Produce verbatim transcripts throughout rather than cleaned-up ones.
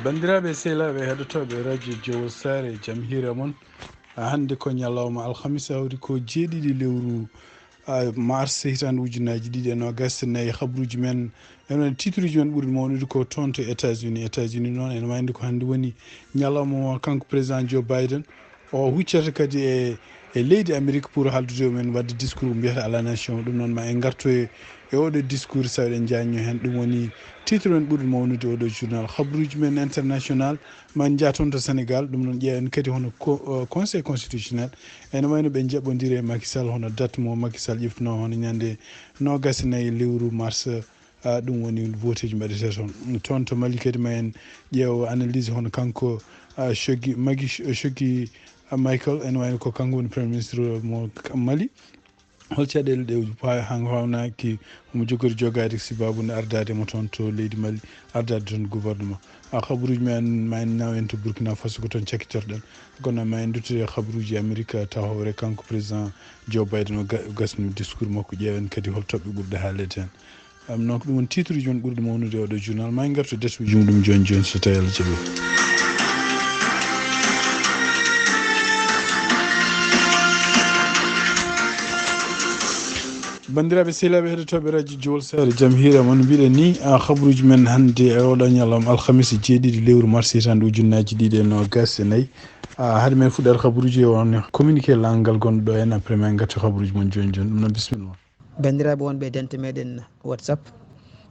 Banndiraaɓe sehilaaɓe heɗotooɓe radio Jowol Saare, jam hiire mon. Ah, hannde ko ñalawma alhamisa, hawri ko jeeɗiɗi lewru, ah, mars, hitaande ujunnaaji ɗiɗi e noogaas e nayi. Habruuji men, enen titruuji men ɓurɗi mawnude ko toon to États-Unis. États-Unis noon, ene wayde ko hannde woni ñalawma mo kanko président Joe Biden o huccata kadi e, e leydi Amérique pour haaldude e men, waɗde discours ko mbiyata à la nation. Ɗum noon, ma en ngartu e, e oɗo discours, so eɗen njañño heen. Ɗum woni titre men ɓurɗo mawnude oɗo journal. Habruuji men international, ma en njah toon to Sénégal. Ɗum noon, ƴeewen kadi hono co-, eh, Conseil constitutionnel, ene wayno ɓe njaɓɓondiri e Macky Sall, hono date mo Macky Sall ƴeftunoo, hono ñande noogaas e nayi lewru mars. Ah, ɗum woni voteeji mbaɗetee toon. Toon to Mali kadi, ma en ƴeew analyse hono kanko, ah, Shogi, Magi Sh-, Shogi, ah, Michael, ene wayno ko kanko woni Premier Ministre mo K-, Mali. Hol caɗeele ɗe pa-, han-, hawnaaki omo jogori jogaade sababu nde ardaade mo toon to leydi Mali, ardaade toon gouvernement? Ah, habruuji men, ma en naw en to Burkina Faso, ko toon cakkitorɗen. Kono ma en nduttu e habruuji Amérique, tawa hoore kanko président Joe Biden o ga-, o gasni discours makko, ƴeewen kadi hol toɓɓe ɓurɗe haaleede heen. Am, donc, ɗum woni titre uji men ɓurɗi mawnude e oɗo journal. Ma en ngartu e date uji mum ɗum jooni jooni, so tawi Allah jaɓi. Banndiraaɓe sehilaaɓe heɗotooɓe radio Jowol Saare, jam hiire mon. Mbiɗen ni, ah, habruuji men hannde e oɗo ñalawma alhamisa, jeeɗiɗi lewru mars, hitaande ujunnaaji ɗiɗi e noogaas e nayi. Ah, hade men fuɗɗaade habruuji, o won communiqué laamu ngal gonɗo ɗo en, après ma en ngartu habruuji mon jooni jooni. Ɗum noon, bisimilla ma. Banndiraaɓe wonɓe e dente meɗen WhatsApp,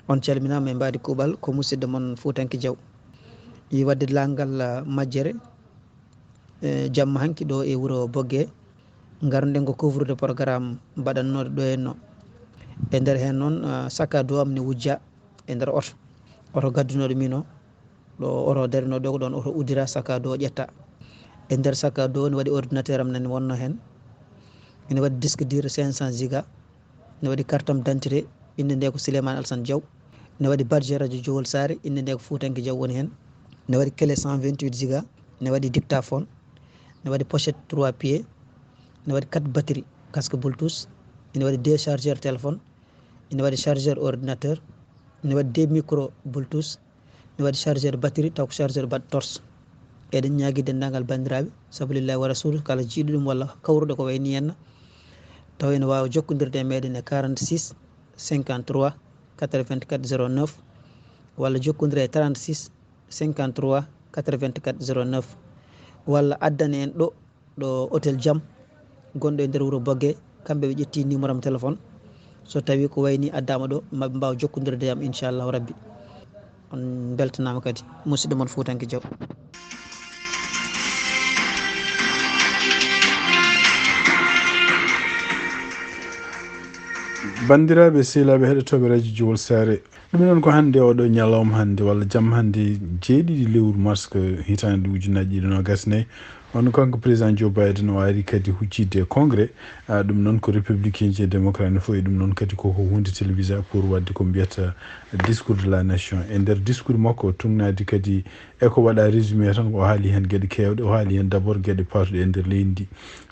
on calminaama e mbaadi kuuɓal, ko musidɗo mon Fuutanke Jaw. Yi waɗde laamu ngal, ah, majjere, eh, jamma hanki ɗo e wuro Bogge. Ngarden ko couvrude programme mbaɗannooɗo ɗo henno. E nder heen noon, ah, sac à dos am ne wujja e nder oto. Oto gaddunooɗo min o, ɗo oto darinoo ɗo, ko ɗoon oto uddira, sac à dos ƴetta. E nder sac à dos ne waɗi ordinateur am nani wonno heen. Ene waɗi disque dur cinq cents giga. Ne waɗi carte am d'identité, innde nde ko Souleymane Alassane Diaw. Ne waɗi badge radio Jowol Saare, innde nde ko Fuutanke Diaw woni heen. Ne waɗi clé cent vingt-huit giga. Ne waɗi dictaphone. Ne waɗi pochette trois pieds. Ne waɗi quatre batterie, casque Bluetooth. Ene waɗi deux chargeur téléphone. Ene waɗi chargeur ordinateur. Ene waɗi deux micro Bluetooth. Ne waɗi chargeur batterie, taw ko chargeur baɗɗo torche. Eɗen ñaagii denndaangal banndiraaɓe, sabu lillahi wa rasul, kala jiiɗo ɗum walla kawruɗo ko wayi ni henna, taw ene waawa jokkondirde e meɗen e quarante-six cinquante-trois quatre-vingt-quatre zéro neuf, walla jokkondira e trente-six cinquante-trois quatre-vingt-quatre zéro neuf, walla addana en ɗo ɗo Hôtel Jam, gonɗo e nder wuro Bogge, kamɓe ɓe ƴetti numéro am téléphone. So tawi ko wayni addaama ɗo, maɓe mbaawa jokkondirde e am, inchallahu rabbi. On mbeltanaama kadi, musidɗo mon Fuutanke Jaw. Banndiraaɓe sehilaaɓe heɗotooɓe radio Jowol Saare, ɗum noon ko hannde oɗo ñalawma hannde, walla jamma hannde, jeeɗiɗi lewru mars ko hitaande ujunnaaji ɗiɗi noogaas e nayi. Wano kanko président Joe Biden o ari kadi huccitde e congrès, ah, ɗum noon ko républicain ji e démocrate ne fof, e ɗum noon kadi koko huunde télévisé pour waɗde ko mbiyata discours de la nation. E nder discours makko o tugnaade kadi e ko waɗa résumé tan, o haali heen geɗe keewɗe, o haali heen d'abord geɗe paatuɗe e nder leydi ndi.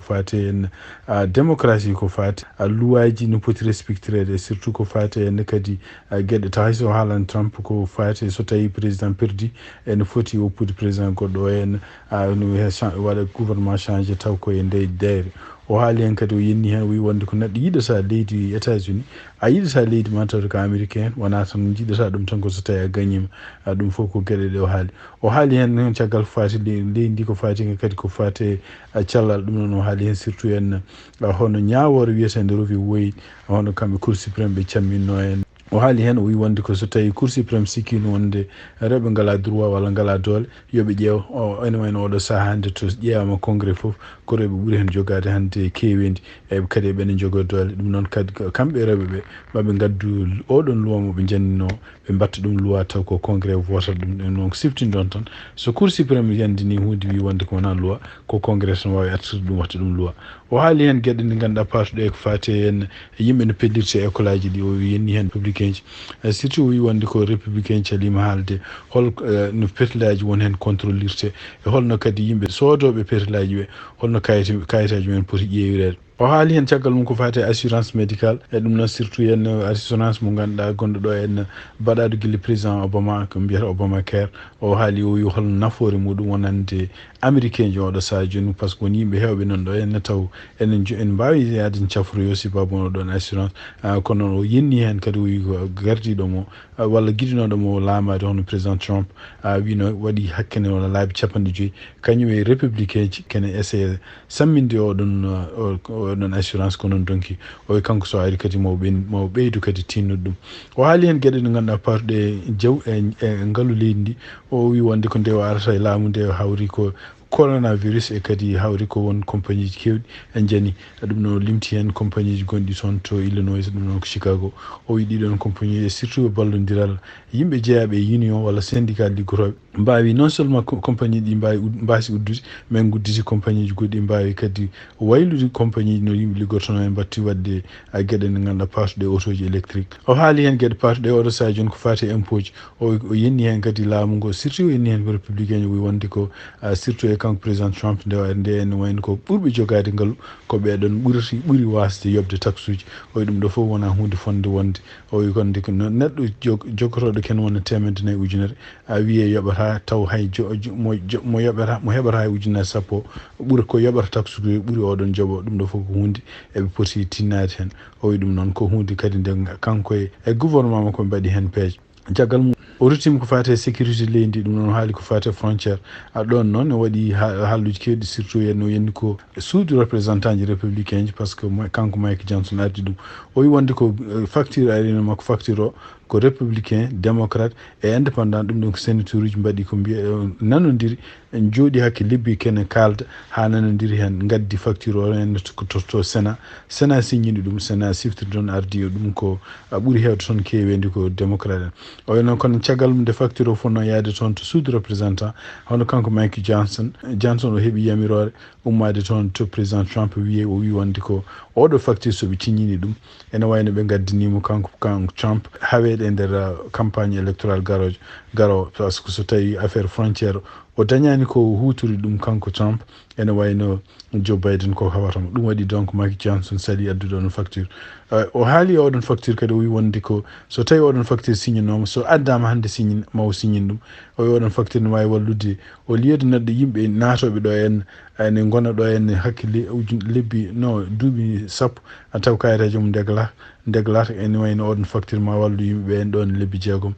Faate en, ah, démocratie ko faate, ah, luwaaji no poti respectereede, surtout ko faate en kadi, ah, geɗe tahay so haalan Trump ko faate so tawi président perdi, ene foti woppude président goɗɗo o en, ah, no wiya cha-, waɗa gouvernement changé taw ko e ndey dayre. O haali heen kadi, o yenni heen, o wi wonde ko neɗɗo yiɗata leydi États-Unis, a yiɗata leydi ma tawde ko américain, wona tan jiɗata ɗum tan ko so tawi a gañima, ah, ɗum fof ko geɗe ɗe o haali. O haali heen noon caggal ko faati le-, leydi ndi, ko faati kadi ko faati, ah, cellal. Ɗum noon o haali heen surtout en, ah, hono ñaawoore wiyeteende Roe v. Wade, hono kamɓe Cour suprême ɓe camminno en. O haali heen, o wi wonde ko so tawi Cour suprême sikkiino wonde rewɓe ngalaa droit walla ngalaa doole, yo ɓe ƴeew. O, ene wayno oɗo sahaa hannde to ƴeewaama congrès fof, ko rewɓe ɓuri heen jogaade hannde keeweendi, e kadi eɓe ne njogoo doole. Ɗum noon kadi ko kamɓe rewɓe ɓe, maɓe ngaddu oɗon loi mo ɓe njanninoo, ɓe mbatta ɗum loi taw ko congrès votata ɗum. Ɗum noon ko siftinɗon tan, so Cour suprême yanndini huunde wi wonde ko wonaa loi, ko congrès tan waawi artirde ɗum watta ɗum loi. O haali heen geɗe ɗe ngannduɗaa paatuɗe ko faati heen e yimɓe no pellirta e école aji ɗi. O yenni heen républicain ji, eh, surtout o wi wonde ko républicain caliima haalde hol, eh, no pétrole aji won heen contrôlirte, e holno kadi yimɓe soodooɓe pétrole aji ɓe, holno kayit-, kayitaaji mumen poti ƴeewireede. O haali heen caggal mum ko faati e assurance médicale, e ɗum noon surtout heen assurance mo ngannduɗaa gonɗo ɗo en mbaɗaɗo gila président Obama, ko mbiyata Obamacare. O haali, o wi holno nafoore muɗum wonande américain ji oɗo sahaa jooni, par ce que won yimɓe heewɓe noon ɗo en taw enen jo-, en mbaawi yaade en cafroyo si babu on ɗon assurance. Ah, kono o yenni heen kadi, o wi ko gardiiɗo mo, ah, walla giɗinooɗo mo laamaade hono président Trump, ah, wino waɗi hakkene walla laabi capanɗe joyi, kañum e républicain ji kene essayé samminde oɗon, o-, oɗon assurance, ko noon donki. O wi kanko so ari kadi mo ɓen-, mo ɓeydu kadi tinnude ɗum. O haali heen geɗe ɗe ngannduɗaa paatuɗe e jaw-, e, e ngalu leydi ndi. O wi wonde ko nde o arata e laamu nde hawri ko coronavirus e kadi hawri ko won compagnie ji keewɗi en jani. Ɗum noon limti heen compagnie ji gonɗi toon to Illinois, ɗum noon ko Chicago. O wi ɗiɗon compagnie e surtout e ballondiral yimɓe jeyaaɓe e union walla syndicat liggotooɓe. Mbaawi non seulement co-, compagnie ɗi mbaawi ud-, mbaasi uddude, mais ngudditi compagnie ji goɗɗi mbaawi kadi waylude compagnie ji no yimɓe liggotono e mbatti waɗde a geɗe ɗe ngannduɗaa paatuɗe e otooji électrique. O haali heen geɗe paatuɗe e oɗo sahaa jooni ko faati e impôt ji. O, o yenni heen kadi laamu ngo, surtout o yenni heen ko républicain ji, o wi wonde ko, ah, surtout e kanko président Trump nde wa-, nde en wayno ko ɓurɓe jogaade ngalu ko ɓeɗon ɓurti, ɓuri waasde yoɓde taxuji. O wi ɗum ɗo fof wonaa huunde fotnde wonde. O wi kon nde ko no-, neɗɗo jog-, jokkotooɗo ken wona teemedde nayi ujunere, a wiye yoɓata taw hay jo-, jo-, mo jo-, mo yoɓata, mo heɓata hay ujunere sappo, ɓuri ko yoɓata taxe ko ɓuri oɗon joɓo. Ɗum ɗo fof ko huunde eɓe poti tinnaade heen. O wi ɗum noon ko huunde kadi nde kanko e, e gouvernement makko ɓe mbaɗi heen peeje. Caggal mum, o ruttiima ko faati e sécurité leydi, ɗum noon haali ko faati e frontière. A ɗoon noon ne waɗi ha-, haalluuji keewɗi, surtout en o yenni ko suudu représentant ji républicain ji, par ce que mo-, kanko Mike Johnson ardi ɗum. O wi wonde ko, eh, facture arino makko, facture o ko républicain, démocrate e indépendant, ɗum ɗon ko sénateur uji mbaɗi ko mbiya, eh, nanondiri, en jooɗi hakke lebbi kene kaalda haa nanondiri heen, ngaddi facture o heen to, to, to Sénat. Sénat signini ɗum, Sénat siftiri ɗoon ardi e ɗum ko, a, ɓuri heewde toon keeweendi ko démocrate en. O wi noon kono caggal mum nde facture o fotnoo yaade toon to suudu représentant, hono kanko Mike Johnson, Johnson o heɓi yamiroore ummaade toon to président Trump wiye, o wi wonde ko oɗo facture so ɓe signini ɗum, ene wayno ɓe ngaddani mo kanko, kanko Trump haweede e nder, uh, campagne électorale garoojo, garoowo, par ce que so tawi affaire frontière o dañaani ko huuturi ɗum kanko Trump, ene wayno Joe Biden ko hawata mo. Ɗum waɗi donc Mike Johnson sali addude oɗon facture. Uh, o haali e oɗon facture kadi, o wi wonde ko so tawi oɗon facture signinooma, so addaama hannde signin, ma o signin ɗum. O wi oɗon facture ne waawi wallude au lieu de neɗɗo yimɓe naatooɓe ɗo en, ene ngona ɗo en hakke le-, uju-, lebbi, no, duuɓi sappo, a taw kayitaaji mum ndegla, ndeglata, ene wayno oɗon facture ma wallu yimɓe ɓe en ɗon lebbi jeegom.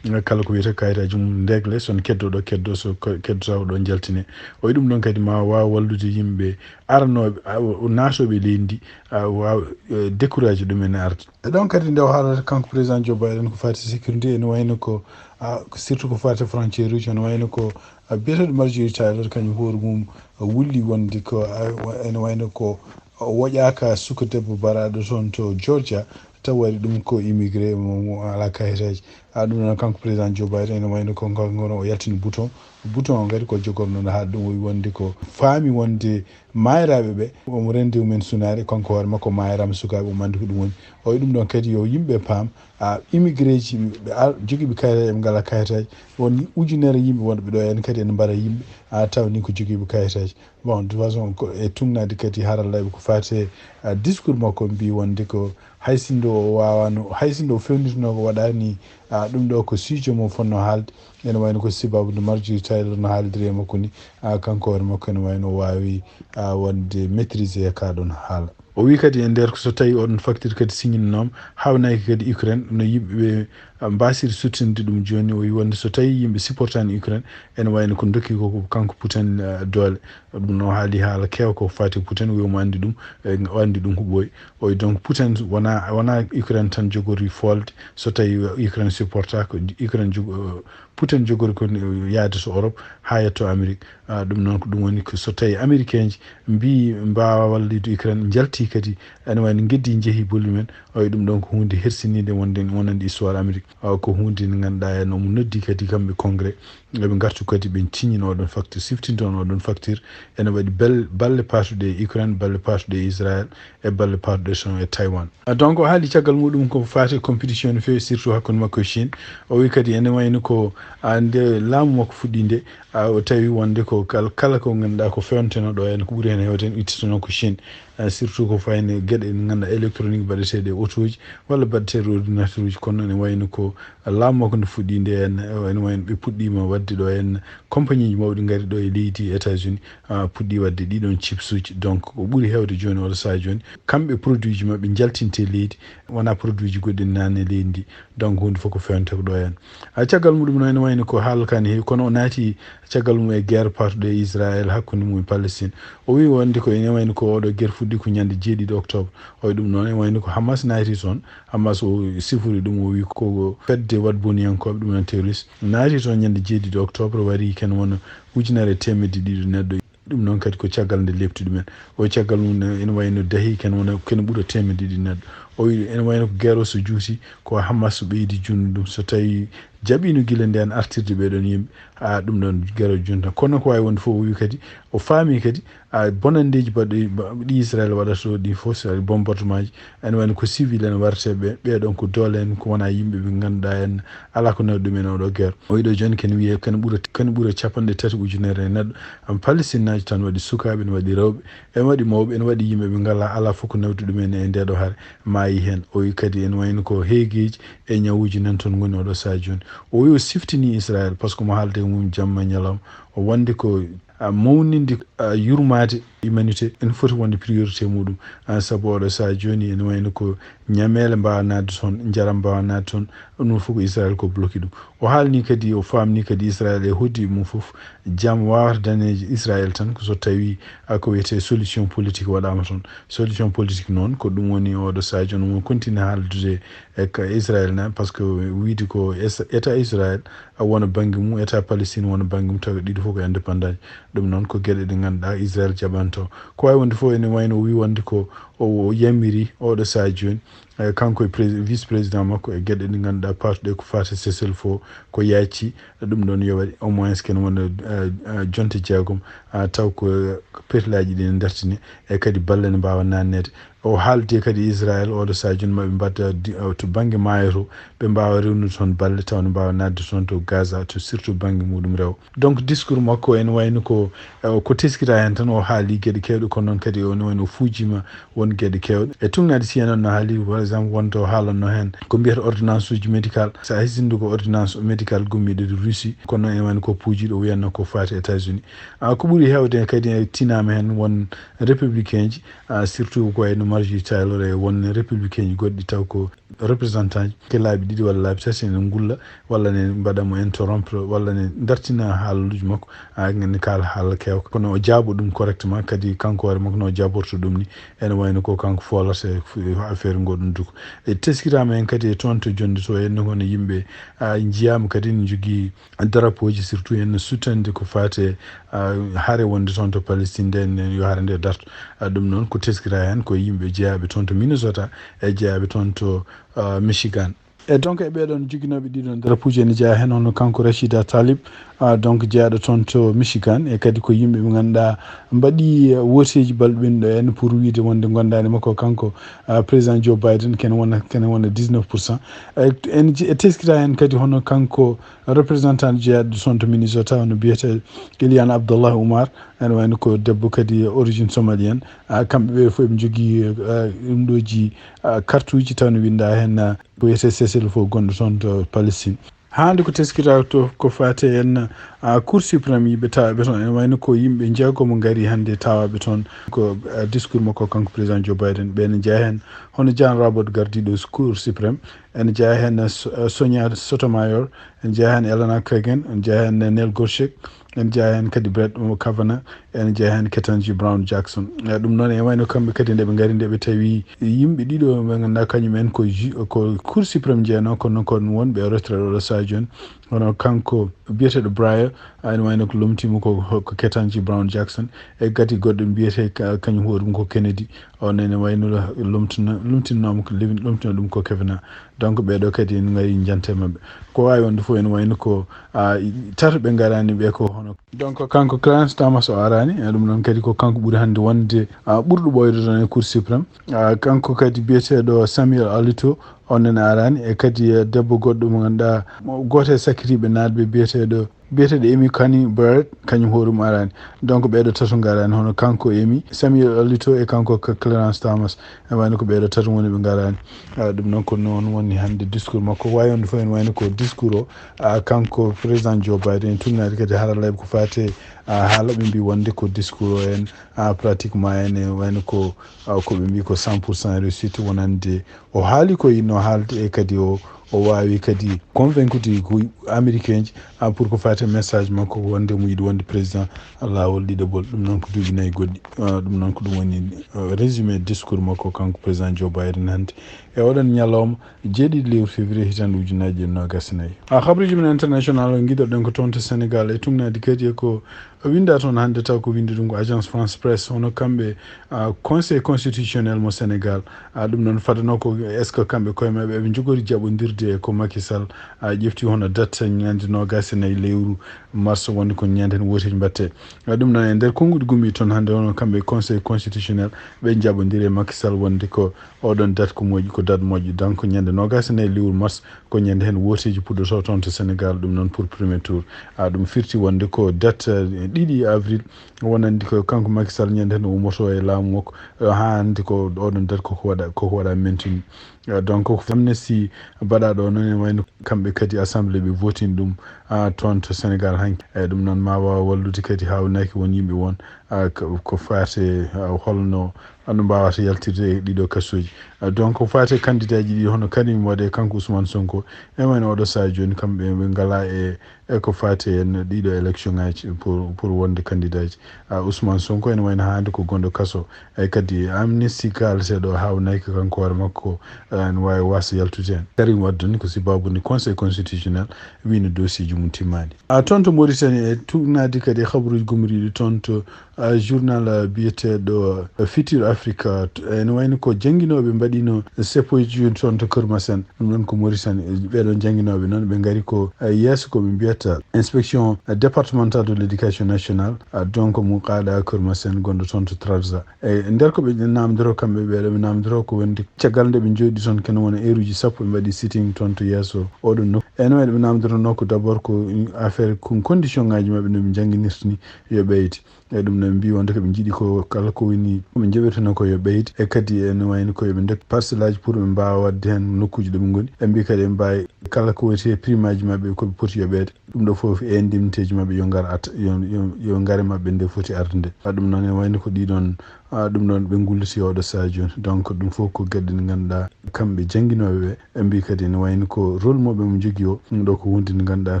Kala ko wiyetee kayitaaji mum ndegle, so on keddo ɗo keddo, so ko-, keddotako ɗo jaltine. O wi ɗum ɗon kadi ma waaw wallude yimɓe aranooɓe, a, o, naatooɓe leydi ndi, a, waaw, eh, découragé ɗumen e arde. E ɗon kadi nde o haalata kanko président Joe Biden ko faati sécurité, ene wayno ko, a, ko surtout ko faati frontière uji, ene wayno ko, a, biyeteeɗo Marjorie Taylor, kañum hoore mum, a, wulli wonde ko, a, wa-, ene wayno ko o woƴaaka suka debbo baraaɗo toon to Georgia, taw waɗi ɗum ko immigré mo, mo alaa kayitaaji. A, ɗum noon kanko président Joe Biden ene wayno ko ngal ngono o yaltini bouton. Bouton o kadi ko jogorno no haala ɗum, o wi wonde ko faami wonde maayiraaɓe ɓe, omo rendi mumen sunaare, kanko hoore makko maayiraama sukaaɓe, omo anndi ko ɗum woni. O wi ɗum ɗon kadi yo yimɓe paam, a, immigré ji, ɓe ar-, jogiiɓe kayitaaji, ɓe ngalaa kayitaaji, won ujunere yimɓe wonɓe ɗo en kadi ene mbara yimɓe, a, taw ni ko jogiiɓe kayitaaji. Bon, de toute façon, ko e tugnaade kadi haralleeɓe ko faati e, a, discours makko, mbi wonde ko hay sinno o waawaano, hay sinno o fewnitino ko waɗaani, a, ɗum ɗo ko sujet mo fotnoo haalde. Ene wayno ko sababu nde Marjorie Taylor no haaldiri e makko ni, a, kanko hoore makko ene wayno o waawi, a, wonde maîtriser ka ɗon haala. O wi kadi e nder ko so tawi oɗon facture kadi signinooma, hawnaaki kadi Ukraine, no yimɓe ɓe, a, mbaasiri suttinde ɗum jooni. O wi wonde so tawi yimɓe supportaani Ukraine, ene wayno ko dokki ko, ko kanko Putin, a, doole. Ɗum no haali haala keewa ko faati Putin, o wi omo anndi ɗum, e, o anndi ɗum ko ɓooyi. O wi donc Putin wona, wona Ukraine tan jogori foolde, so tawi Ukraine supporta ko Ukraine jogo-, Putin jogori ko yaade to Europe haa yetto Amérique. A, ɗum noon ko ɗum woni ko so tawi Américain ji mbi mbaawa wallude Ukraine, njalti kadi ene wayno ngeddi njehi bolli men. O wi ɗum ɗon ko huunde hersiniinde wonde wonande histoire Amérique. A, ko huunde nde ngannduɗaa en omo noddi kadi kamɓe congrès, eɓe ngartu kadi ɓe signino oɗon facture, siftinto on oɗon facture. Ene waɗi bel-, balle paatuɗe e Ukraine, balle paatuɗe e Israël, e balle paatuɗe toon e Taiwan. A, donc o haali caggal muɗum ko faati e compétition no feewi, surtout hakkunde makko e Chine. O wi kadi ene wayno ko A nde laamu makko fuɗɗi nde, a o tawi wonde ko kal-, kala ko ngannduɗaa ko fewneteno ɗo en, ko ɓuri heen heewde en ittitono ko Chine. A surtout ko fayni geɗe ɗe ngannduɗaa électronique mbaɗeteeɗe e otooji walla mbaɗeteeɗe ordinateur uji, kono ene wayno ko laamu makko nde fuɗɗi nde en, ene wayno ɓe puɗɗiima waɗde ɗo en compagnie ji mawɗi ngari ɗo e leydi États-Unis, a puɗɗi waɗde ɗiɗon chips uji. Donc ko ɓuri heewde jooni oɗo sahaa jooni, kamɓe produit ji maɓɓe njaltinte leydi, wona produit ji goɗɗi nane leydi ndi. Donc huunde fof ko fewnte ko ɗo en. A caggal muɗum noon ene wayno ko haala ka ne heewi, kono o naati caggal mum e guerre parɗo e Israël hakkunde mum e Palestine. O wi wonde ko ene wayno ko oɗo guerre fuɗɗi ko ñande jeeɗiɗi octobre. O wi ɗum noon ene wayno ko Hamas naati toon. Hamas o sifori ɗum, o wi ko fedde waɗboniyankooɓe, ɗum en terroriste. Naati toon ñande jeeɗiɗi octobre, wari ken wona ujunere e teemedde ɗiɗi neɗɗo. Ɗum noon kadi ko caggal nde lepti ɗumen. O caggal mum ne, ene wayno dahi ken wona, ken ɓura teemedde ɗiɗi neɗɗo. O wi ene wayno ko guerre o so juuti, ko Hamas so ɓeydi junnu ɗum. So tawi jaɓino gila nden artirde ɓeɗon yimɓe, a ɗum ɗon guerre o junta. Kono ko wawi wonde fof o wi kadi, o faami kadi, a bonandeji baɗɗo, ɗi Israël waɗata ɗo, ɗi fof so bombardement ji, ene wayno ko civil en warate ɓe, ɓeɗon ko doole en, ko wona yimɓe ɓe ngannduɗaa en, ala ko nawi ɗum en oɗo guerre. O wiɗo jooni ken wiye ken ɓura, ken ɓura capanɗe tati ujunere e neɗɗo. Am Palestine naajo tan waɗi sukaaɓe, ene waɗi rewɓe, ene waɗi mawɓe, ene waɗi yimɓe ɓe ngala ala fof ko nawti ɗum en e nde ɗo hare. Maayi heen. O wi kadi ene wayno ko heegeeji e ñawuuji nan toon ngoni oɗo sahaa jooni. O wi o siftini Israël par ce que mo haalde e mum jamma e ñalawma. O wonde ko, a, mawninde, a, yurmaade humanité ene foti wonde priorité muɗum. A, sabu oɗo sahaa jooni ene wayno ko ñameele mbawa naatde toon, njaram mbawa naatde toon, ɗum fof ko Israël ko bloqué ɗum. O haalni kadi, o faamni kadi Israël e hoɗdi mum fof, jam wawata dañeede Israël tan ko so tawi, a, ko wiyete solution politique waɗama toon. Solution politique noon ko ɗum woni oɗo sahaa jooni mo continue haaldude e ka Israël na, par ce que wiide ko es-, État Israël a wona bannge mum, État Palestine wona bannge mum, tawa ɗiɗi fof ko indépendant. Ɗum noon ko geɗe ɗe ngannduɗaa Israël jaɓanto. Ko wawi wonde fof ene wayno o wi wonde ko o, o yamiri oɗo sahaa jooni, e kanko e prés-, vice président makko e geɗe ɗe ngannduɗaa parɗe ko fate cessez-le-feu ko yaaci. Ɗum ɗon yo waɗi au moins ken wona, eh, eh, jonte jeegom, ah, taw ko, eh, perlaaji ɗi ne dartini, e kadi balle ne mbaawa naanneede. O haaldi kadi Israël, oɗo sahaa jooni maɓe mbaɗa di-, eh, to bannge maayo to, ɓe mbaawa rewnude toon balle, taw ne mbaawa naatde toon to Gaza, to surtout bannge muɗum rewo. Donc discours makko ene wayno ko, eh, ko teskita heen tan, o haali geɗe keewɗe, kono noon kadi o ne wayno o fuujiima won geɗe keewɗe. E tugnaade C N N no haali, par exemple, wonto haalanno heen ko mbiyata ordonnance uji médical. So a hisinde ko ordonnance médical gummiiɗo to Russie, kono noon ene wayno ko puujiiɗo, o wiyanno ko faati États-Unis. Ah, ko ɓuri heewde kadi e tinaama heen won républicain ji, ah, surtout ko wayno Marjorie Taylor e won républicain ji goɗɗi taw ko représentant ji ke laabi ɗiɗi walla laabi tati ene ngulla walla ne mbaɗa mo interrompre walla ne dartina haalaluuji makko, ah, ne kaala haala keewka. Kono o jaabo ɗum correctement, kadi kanko hoore makko no o jaaborto ɗum ni, ene wayno ko kanko foolata e fu-, affaire ngoɗum duko. E teskitaama heen kadi e toon to jonde to, en hono yimɓe, ah, njiyaama kadi ne njogii drapeau ji, surtout en sutande ko faate, ah, hare wonde toon to Palestine nde, nde yo hare nde darto. Ah, ɗum noon ko teskita heen ko yimɓe jeyaaɓe toon to Minnesota e jeyaaɓe toon to, ah, Michigan. E donc e ɓeɗon joginooɓe ɗiɗon drapeau ji ene jeyaa heen hono kanko Rashida Tlaib, ah, donc jeyaaɗo toon to Michigan, e kadi ko yimɓe ɓe ngannduɗaa mbaɗi, eh, wooteeji balɗe ɓennuɗo en pour wiide wonde gondaani makko kanko, ah, président Joe Biden kene wona, kene wona dix-neuf pour cent. E, en ji-, e teskita heen kadi hono kanko représentant jeyaaɗo toon to Minnesota, hono biyetee Eliane Abdallah Umar, ene wayno ko debbo kadi origine somalienne. Ah, kamɓe ɓe fof eɓe njogii, ah, ɗum ɗo ji, ah, carte uji taw ne winnda heen, ah, ko wiyetee cessez-le-feu gonɗo toon to Palestine. Hannde ko teskita to ko faate en, ah, Cour suprême yiɓe tawaɓe toon. Ene wayno ko yimɓe jeegom ngari hannde tawaɓe toon. Ko, ah, discours makko kanko président Joe Biden. Ɓe ne jeyaa heen hono John Roberts gardiiɗo Cour suprême. Ene jeyaa heen, ah, So-, ah, Sonia Sotomayor. Ene jeyaa heen Elena Kagan. Ene jeyaa heen Neil Gorsuch. Ene jeyaa heen kadi Brett Kavanaugh. Ene jeyaa heen Ketanji Brown Jackson. Eh, ɗum noon ene wayno kamɓe kadi nde ɓe ngari, nde ɓe tawi yimɓe ɗiɗo ɓe ngannduɗaa kañum en ko ju-, ko Cour suprême jeyanoo, kono noon ko wonɓe e retraite oɗo sahaa jooni. Hono kanko biyeteeɗo Breyer, ah, ene wayno ko lomtiima ko, ko Ketanji Brown Jackson. E kadi goɗɗo mbiyetee ka-, kañum hoore mum ko Kennedy. On ene wayno lomtino-, lomtinnooma ko lewin-, lomtino ɗum ko Kavanaugh. Donc ɓeeɗo kadi ene ngari jante maɓɓe. Ko wawi wonde fof ene wayno ko, ah, tato ɓe ngarani ɓe ko hono. Donc kanko Clarence Thomas o arani, e ɗum noon kadi ko kanko ɓuri hannde wonde, ah, ɓurɗo ɓooyde toon e Cour suprême. Ah, kanko kadi biyeteeɗo Samuel Alito, On nene araani, e kadi, eh, debbo goɗɗo mo ngannduɗaa, mo gooto e sakkitiiɓe naatɓe biyeteeɗo, biyeteeɗo Emi Coney Barrett, kañum hoore mum araani. Donc, ɓeeɗo tato ngaraani, hono kanko Emi, Samuel Alito e kanko Ka-, Clarence Thomas. E wayno ko ɓeeɗo tato woni ɓe ngaraani. Ah, ɗum noon ko noon woni hannde discours makko. Wayi on fof en wayno ko discours o, ah, kanko président Joe Biden, en tuugnaade kadi haralleeɓe ko faati, ah, haala ɓe mbi wonde ko discours o en, ah, pratiquement en, en wayno ko, ah, ko ɓe mbi ko cent pour cent réussite wonande o haali ko yinno haalde e kadi o, o waawi kadi convaincre ko Américain ji, ah, pour ko faati message makko ko wonde mo yiɗi wonde président laawol ɗiɗaɓol. Ɗum noon ko duuɓi nayi goɗɗi. Ah, ɗum noon ko ɗum woni, ah, résumé discours makko kanko président Joe Biden hannde e oɗon ñalawma jeeɗiɗi lewru février hitande ujunnaji ɗiɗi nogas e nayi. Ah, habaruji men international o giɗoɗen ko toon to Sénégal e tuugnaade kadi e ko winda toon hannde taw ko windi ɗum ko Agence France Presse, hono kamɓe, ah, Conseil constitutionnel mo Sénégal. Ah, ɗum noon fadano ko est-ce que kamɓe koye maɓɓe eɓe njogori jaɓodirde e ko Macky Sall, ah, ƴefti hono date ñande nogas e nayi lewru mars wonde ko ñande heen wooteji mbatte. Ah, ɗum noon e nder konnguɗi gumi toon hannde hono kamɓe Conseil constitutionnel ɓe jaɓodiri e Macky Sall wonde ko oɗon date ko moƴƴi, ko date moƴƴo. Donc ñande nogas e nayi lewru mars ko ñande heen wooteji puɗɗoto toon to Sénégal, ɗum noon pour premier tour. Ah, ɗum firti wonde ko date, eh, ɗiɗi avril wonande ko kanko Macky Sall ñande heen ummoto e laamu makko, eh, haa hannde ko oɗon date koko waɗa, koko waɗa maintenu. Eh, donc ko amnistie mbaɗaɗo noon e wayno kamɓe kadi assemblée ɓe votini ɗum, ah, toon to Sénégal hanki. E ɗum noon ma waaw wallude kadi haawnaki won yimɓe won, ah, ko, ko faati, ah, holno, ah, no mbawata yaltirde e ɗiɗo kasuji. Ah, donc ko faati candidat ji ɗi hono Karim Wade e kanko Ousmane Sonko, e wayno oɗo saha jooni kamɓe ɓe ngala e, e ko faati en ɗiɗo élection ngaji pour, pour wonde candidat ji. Ah, Ousmane Sonko ene wayno hannde ko gonɗo kaso. Ay kadi amnistie kaalateɗo haawnaki ko kanko hoore makko, ah, ene waawi wasa yaltude heen. Karim Wade ni ko sibabu ni Conseil constitutionnel wino dossier ji mum timmaani. Ah, toon to Mauritanie e tuugnaade kadi e habaruji gomoriiɗi toon to, ah, journal, ah, biyeteeɗo, ah, Futur Africa. T-, ene wayno ko jannginooɓe mbaɗino seppoji toon to Kër Masen. Ɗum ɗon ko Mauritanie. Ɓeeɗon jannginooɓe noon ɓe ngari ko, eh, yeeso ko ɓe mbiyata inspection, eh, départementale de l'éducation nationale, ah, donc mo qaaɗa Kër Masen gonɗo toon to Trarza. E nder ko ɓe namdoro kamɓe ɓeeɗo, ɓe namdoro ko wonde caggal nde ɓe njooɗi toon kene wona heure uji sappo ɓe mbaɗi sitting toon to yeeso oɗon nokku. Ene wayno ɓe namdorono ko d'abord ko affaire ko condition ngaji maɓɓe no ɓe jannginirta ni yo ɓeyde. E ɗum noon mbi wonde ko ɓe njiɗi ko kala ko woni ko ɓe njaɓirtano ko yo ɓeyde. E kadi ene wayno ko yoɓe ndokku parcelle aji pour ɓe mbawa wadde heen nokkuji ɗo ɓe ngoni. Ɓe mbi kadi ɓe mbawi kala ko woni e prime aji maɓɓe ko ɓe poti yoɓeede. Ɗum ɗo fof e indemnité ji maɓɓe yo ngar at-, yo, yo, yo ngare maɓɓe nde foti arde nde. Ah, ɗum noon ene wayno ko ɗiɗon, ah, ɗum noon ɓe ngulluti oɗo saha jooni. Donc ɗum fof ko geɗe ɗe ngannduɗaa kamɓe jannginooɓe ɓe. Ɓe mbi kadi ene wayno ko rôle mo ɓe mo jogii o, ɗum ɗo ko huunde nde ngannduɗaa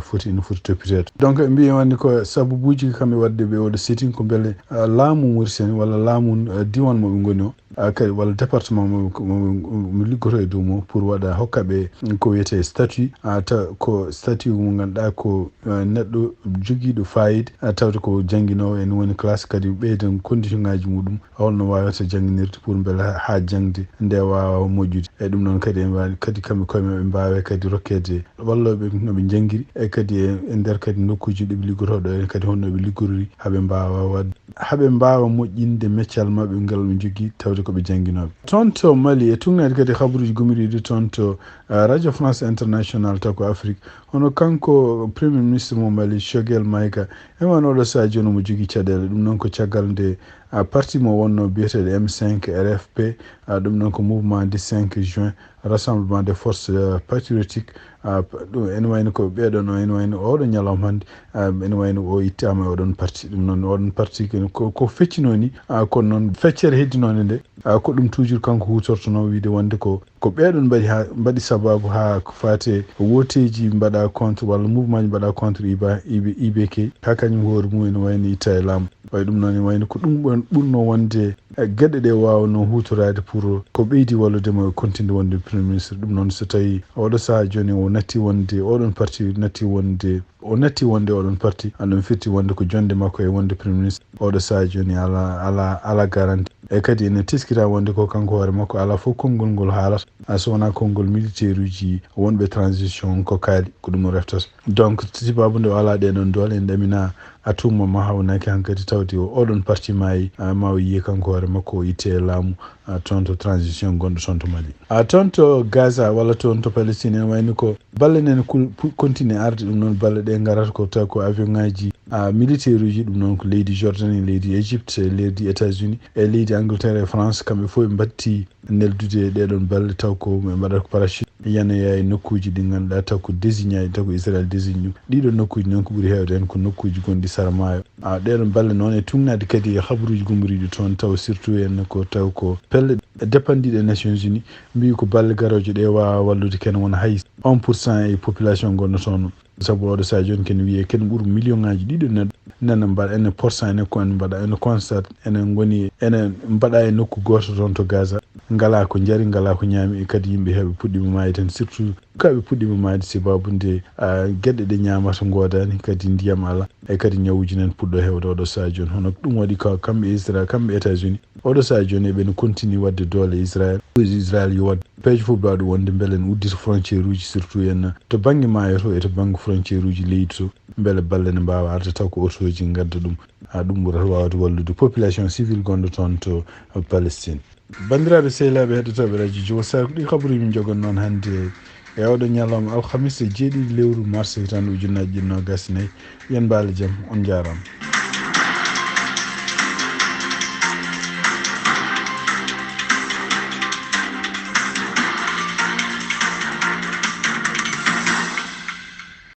foti, ene foti toppiteede. Donc ɓe mbi wonde ko sababuuji kamɓe waɗde ɓe oɗo sitting ko mbele, ah, laamu Mauritanie walla laamu, ah, diwan mo ɓe ngoni o, ah, kadi walla département mo, mo, mo, mo liggoto e dow mo pour waɗa hokka ɓe ko wiyetee statut, ah, ta ko statut mo ngannduɗaa ko, ah, neɗɗo jogiiɗo fayida, ah, tawde ko jannginoowo ene woni classe kadi ɓeyden condition ngaji muɗum. Holno waawata jannginirde pour mbele haa jaŋde nde waawa moƴƴude? E ɗum noon kadi, en mbaawi kadi kamɓe koye maɓɓe mbaawa kadi rokkeede wallooɓe no ɓe njanngiri, e kadi e, e nder kadi nokkuuji ɗi ɓe liggotoo ɗo en kadi honno ɓe liggorori haa ɓe mbaawa waɗde, haa ɓe mbaawa moƴƴinde meccal maɓɓe ngal ɓe njogii tawde ko ɓe jannginooɓe. Toon to Mali, e tuugnaade kadi habaruuji gomoriiɗi toon to, ah, Radio France International taw ko Afrique, hono kanko Premier Ministre mo Mali, Choguel Maïga, e wano oɗo saha jooni omo jogii caɗeele. Ɗum noon ko caggal nde, ah, parti mo wonno biyeteeɗo M cinq R F P, ah, ɗum noon ko Mouvement du cinq Juin, Rassemblement des Forces, euh, Patriotiques, ah, p-, ɗum ene wayno ko ɓeeɗo no ene wayno oɗo ñalawma hannde, ah, ene wayno o ittaama e oɗon parti. Ɗum noon oɗon parti ko, ko, ko feccinoo ni, ah, kono noon feccere heddinoonde nde, ah, ko ɗum toujours kanko huutortonoo wiide wonde ko, ko ɓeeɗon mbaɗi haa, mbaɗi sababu haa ko faati e wooteeji mbaɗa contre walla mouvement ji mbaɗa contre I B A, I B, I B K, haa kañum hoore mum ene wayno itta e laamu. Way ɗum noon, ene wayno ko ɗum ɓurno wonde, eh, geɗe ɗe waawno huutoraade pour ko ɓeydi wallude mo e continue wonde Premier Ministre. Ɗum noon, so tawi oɗo saha jooni o natti wonde, oɗon parti natti wonde, o natti wonde oɗon parti, ɗum firti wonde ko jonde makko e wonde Premier Ministre. Oɗo saha jooni ala, ala, ala garanti. E kadi ene teskira wonde ko kanko hoore makko ala fof konngol ngol haalata, a so wonaa konngol militaire uji wonɓe transition ko kaali, ko ɗum o reftata. Donc, sibabu nde o alaa ɗee ɗoon doole, en ɗamina A tuma ma hawnaki hankadi tawde o oɗon parti maayi, a, ma o yiye kanko hoore makko o itte e laamu, a, toon to transition gonɗo toon to Mali. A, toon to Gaza walla toon to Palestine, en wayni ko balle nen kul-, pu-, continue arde, ɗum noon balle ɗe ngarata ko taw ko avion ngaji, a, militaire uji, ɗum noon ko leydi Jordanie, leydi Égypte, leydi États-Unis, e leydi Angleterre e France, kamɓe fof ɓe mbatti neldude ɗeɗon balle taw ko ɓe mbaɗata ko parachute. Yanoya e nokkuuji ɗi ngannduɗaa taw ko désigné, taw ko Israël désigné ɗum. Ɗiɗo nokkuuji noon ko ɓuri heewde heen ko nokkuuji gonɗi sara maayo. A, ɗeɗon balle noon e tuugnaade kadi e habaruuji gummoriiɗi toon, taw surtout en ko taw ko pelle dépanndiiɗe e Nations Unies, mbiyi ko balle garooje ɗe waawa wallude ken wona hay un pour cent e population gonɗo toon. Sabu oɗo sahaa jooni ken wiyee ken ɓuri million ngaji ɗiɗo neɗɗo nana mbaɗa ene pourcent ene ko en mbaɗa ene constat ene ngoni ene mbaɗa e nokku gooto toon to Gaza. Ngala ko njari, ngala ko ñaami, e kadi yimɓe heɓe puɗɗima maayde heen, surtout kaɓe puɗɗima maayde sababu nde, a, geɗe ɗe ñaamata ngoodani, kadi ndiyam ala, e kadi ñawuji nan puɗɗo heewde oɗo sahaa jooni. Hono ɗum waɗi ka kamɓe Israël, kamɓe États-Unis, oɗo sahaa jooni eɓe no continue waɗde doole Israël. Israël yo waɗ peeje fof mbaɗa ɗum wonde mbele ne uddita frontière uji, surtout en to bannge maayo to e to bannge frontière uji leydi to, mbele balle ne mbaawa arde taw ko otoji ngadda ɗum. A, ɗum ɓurata waawde wallude population civile gonɗo toon to Palestine. Banndiraaɓe sehilaaɓe heɗotooɓe radio Jowol Sare, ko ɗi kabaruuji min njogon noon hannde e oɗo ñalawma alhamis e jeeɗiɗi lewru mars hitaande ujunnaaji ɗiɗi noogas e nayi. Yen mbaale jam, on njaaraama.